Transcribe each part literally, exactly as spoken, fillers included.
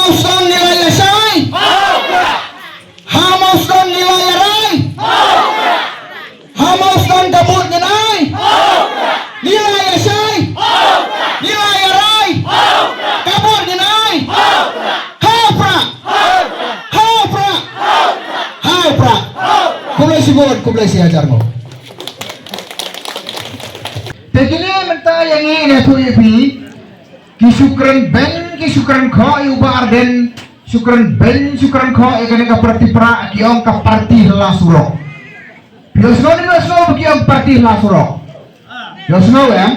Mawstan ngi la ïa shai. Ha mawstan ngi la ïa rai. Ha mawstan ka bud ngi nai. Ngi la ïa shai. Ngi la ïa rai. Ka bud ngi nai. Ha u Prah. Ha u Prah. Ha u Prah. Khublei shibun, khublei shihajar nguh. Te kine mynta ïa ngi ne tu ïa phi. Ki shu kren beiñ, ki shu kren khoh ïa u Bah Ardent, shu kren beiñ, shu kren khoh ïa kane ka party Prah, ki ong ka party hla surok. Phi ïohsngew ne ym ïohsngew ba ki ong party hla surok? Ïohsngew em?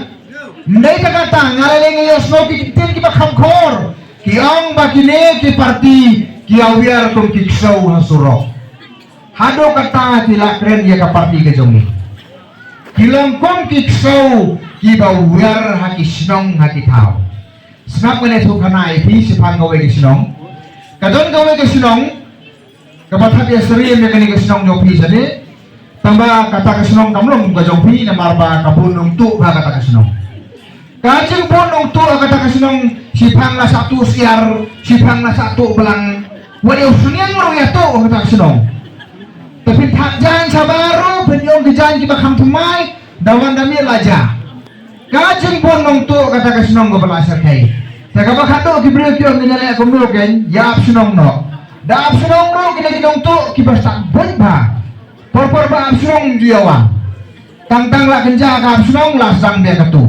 Ym dei tang kata, nga la leh nga ïohsngew ki ktien kiba kham khor. Ki ong ba kine ki party ki ïawiar kum ki ksew ha surok. Haduh katta ki la kren ïa ka party ka jong ngi. Ki long kum ki ksew kiba wiar ha ki shnong ha ki thaw. Sngap ngan ïathuh khana ïa phi shaphang kawei ka shnong. Ka don kawei ka shnong kaba thap ïasyriem ïa kane ka shnong jong phi shane. Tangba kata ka shnong kam long ka jong phi namar ba ka bun nongtuh bha kata ka shnong. Ka jingbun nongtuh ha kata ka shnong, shiphang la shah tuh syiar, shiphang la shah tuh blang. Wat ïa u sniang ruh ïa tuh ha kata ka shnong. Te phin thad jaiñ shabar ruh, phin ïoh ki jaiñ kiba kham thymmai, da wan da miet la jia. Ka jingbun nongtuh ha kata ka shnong kaba la shyrkhei. Te kaba khadduh ki briew ki ong ngi ïaleh kumno kein, ïa ap shnong noh. Da ap shnong ruh kine ki nongtuh kiba stad buit bha. Por por ba ap shnong ju ïa wan. Tang tang la kynjah ka ap shnong la sdang beit katu.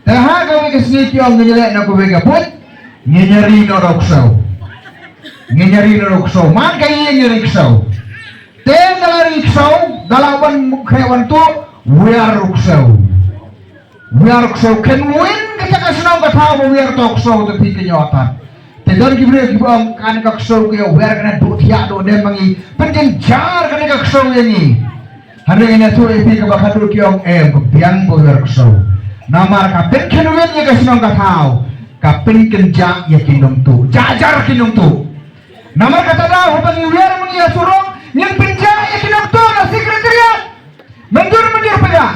Te ha kawei ka sngi ki ong ngin ïaleh na kawei ka buit, ngin ïa ri noh da u ksew. Ngin ïa ri noh da u ksew. Man ka ïing ïa ri ksew. Te da la ri ksew, da la wan khreh wan tuh, wiar u ksew. Wiar u ksew, kynwin kata ka shnong ka thaw ba wiar ta u ksew te phi kynnoh tad. Te don ki briew kiba ong kane ka ksew ka ïa wiar kane duh thiah duh dem ma ngi. Pynjynjar kane ka ksew ïa ngi. Hynrei ngan ïathuh ïa phi kaba khadduh ki ong em, ka biang ba wiar ksew. Namar ka pynkynwin ïa ka shnong ka thaw, ka pynkynjah ïa ki nongtuh. Jah jar ki nongtuh. Namar kata daw haba ngi wiar ma ngi ha surok, ngin pynjah ïa ki nongtuh na secretariat. Mynjur mynjur phi ba.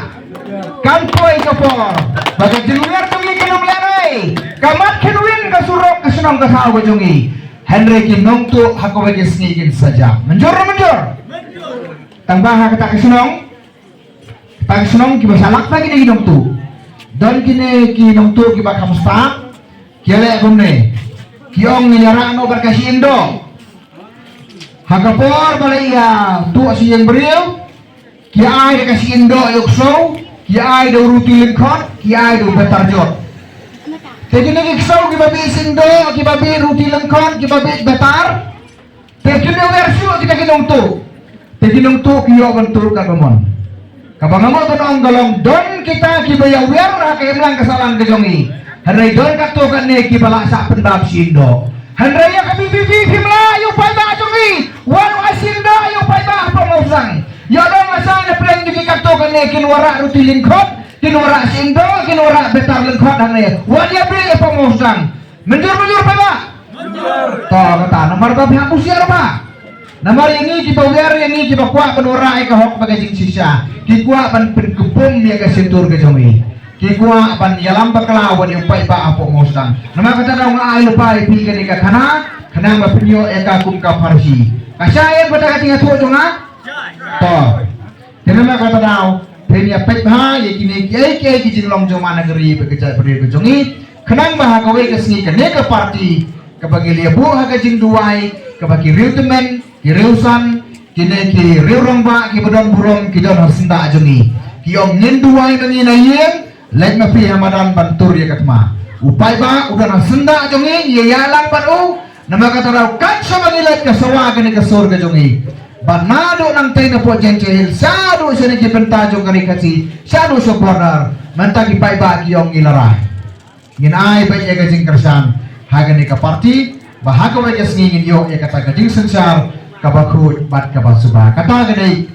Kan poi ka por ba ka jingwiar jong ngi kan ym lehrai. Ka mat kynwin ka surok ka shnong ka thaw ka jong ngi. Hynrei ki nongtuh ha kawei ka sngi kin sa jah. Mynjur mynjur. Tang ba ha kata ka shnong, kata ka shnong kiba shalak ba kine ki nongtuh. Don kine ki nongtuh kiba kham stad. Ki ïaleh kumne. Ki ong ngin ïa rah noh bad ka shi indo. Ha ka por ba la ïa tuh shi ïing briew, ki ai da ka shi indo ïa u ksew, ki ai da u ruti lyngkhot, ki ai da u betar jot. Te kine ki ksew kiba bit shi indo, kiba bit ruti lyngkhot, kiba bit betar. Te kin ïa wiar shuh kita ki nongtuh. Te ki nongtuh ki ïoh ban tuh katba mon. Kaba nga mut ban ong ka long don kita kiba ïa wiar ha ka imlang ka sahlang ka jong ngi. Hynrei don katto katne kiba lah shah pyndap shi indo. Hynrei ïa ka V P P phim lah ïa u paidbah jong ngi. Wat ai shi indo ïa u paidbah hapoh Mawsang. Ïa don nga shah na pdeng jong ngi katto katne kin wanrah ruti lyngkhot, kin wanrah shi indo, kin wanrah betar lyngkhot hangne. Wat ïa bit hapoh Mawsang. Mynjur mynjur paidbah. To kata namar ba phi hap husiar bha. Namar ïa ngi kiba wiar, ïa ngi kiba kwah ban wanrah ïa ka hok bad ka jingshisha, ki kwah ban pynkupbum ïa ka shyntur ka jong ngi. Ki kwah ban ïalam bakla wat ïa u paidbah hapoh Mawsang. Namar kata daw nga ai lypa ïa phi kane ka khana, khnang ba phin ïoh ïa ka kum ka pharshi. Ka shai em kata ka jingïathuh jong nga. To. Te namar kata daw phin ïa peit bha ïa kine kiei kiei ki jinglong jong ma nagri bad ka jaitbynriew ka jong ngi. Khnang ba ha kawei ka sngi kane ka party kaba ngi la buh ha ka jingduwai, kaba ki riew tymmen, ki riew san, kine ki riew rangbah kiba don burom ki don ha syndah jong ngi. Ki ong ngin duwai ma ngi na ïing, leit ma phi ha madan ban tur ïa ka thma. U paidbah u don ha syndah jong ngi, ngi ïalang bad u. Namar kata daw kan shaba ngi leit ka sawa kane ka sur ka jong ngi. Ba naduh nangtei na Port Jaintia Hills shaduh shane ki bynta jong ka Ri Khasi, shaduh sha border, mynta ki paidbah ki ong ngi la rai. Ngin ai beit ïa ka jingkyrshan ha kane ka party ba ha kawei ka sngi ngin ïoh ïa kata ka jingsynshar kaba khuid bad kaba suba. Kata ka dei